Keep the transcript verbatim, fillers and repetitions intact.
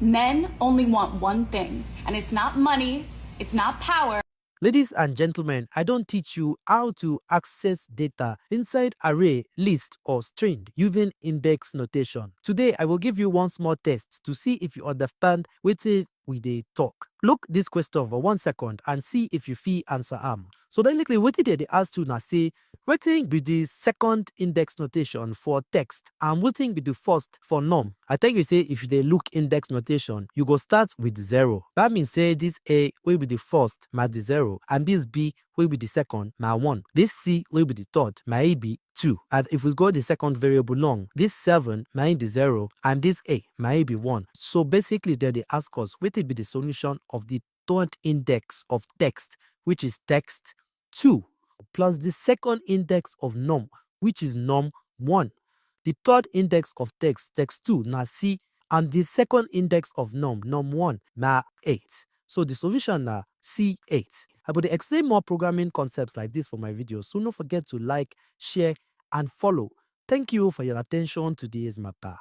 Men only want one thing, and it's not money, it's not power. Ladies and gentlemen, I don't teach you how to access data inside array, list, or string using index notation. Today, I will give you one small test to see if you understand wetin we dey talk. Look this question for one second and see if you fit answer am. So basically, wetin dem dey ask you na say, wetin be the second index notation for text and wetin be the first for num? I tell you say if you dey look index notation, you go start with zero. That means say this A wey be the first na the zero, and this B wey be the second na one. This C wey be the third na e be two. And if we go the second variable long, this seven na e be zero, and this A na e be one. So basically, dem dey ask us wetin be the solution of the third index of text, which is text two, plus the second index of num, which is num one. The third index of text, text two, na C, and the second index of num, num one, na eight. So the solution na C eight. I go dey explain more programming concepts like this for my videos, so no forget to like, share, and follow. Thank you for your attention. Today is my pa.